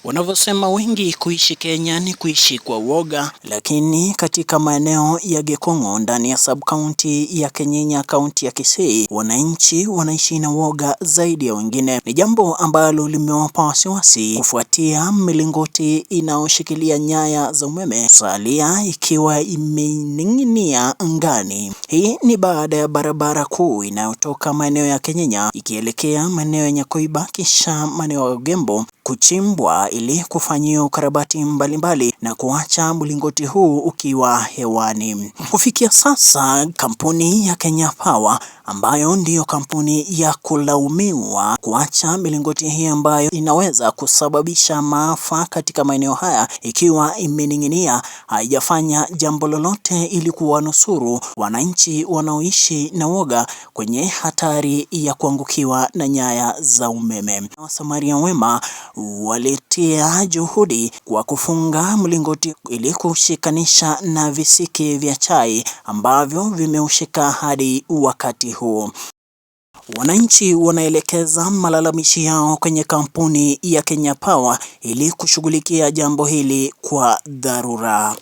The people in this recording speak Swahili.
Wanavyosema wengi, kuishi Kenya ni kuishi kwa woga, lakini katika maeneo ya Gekongo ndani ya sub-county ya Kenyenya, kaunti ya Kisii, wananchi wanaishi na woga zaidi ya wengine. Ni jambo ambalo limewapa wasiwasi kufuatia milingoti inayoshikilia nyaya za umeme salia ikiwa imening'inia angani. Hii ni baada ya barabara kuu inayotoka maeneo ya Kenyenya ikielekea maeneo ya Nyakoiba kisha maeneo ya Gembo kuchimbwa ili kufanyiwa ukarabati mbalimbali na kuacha mlingoti huu ukiwa hewani. Kufikia sasa, kampuni ya Kenya Power, ambayo ndiyo kampuni ya kulaumiwa kuacha milingoti hii ambayo inaweza kusababisha maafa katika maeneo haya ikiwa imening'inia, haijafanya jambo lolote ili kuwanusuru wananchi wanaoishi na woga kwenye hatari ya kuangukiwa na nyaya za umeme. Wasamaria wema walitia juhudi kwa kufunga mlingoti ili kushikanisha na visiki vya chai ambavyo vimeushika hadi wakati huu. Wananchi wanaelekeza malalamishi yao kwenye kampuni ya Kenya Power ili kushughulikia jambo hili kwa dharura.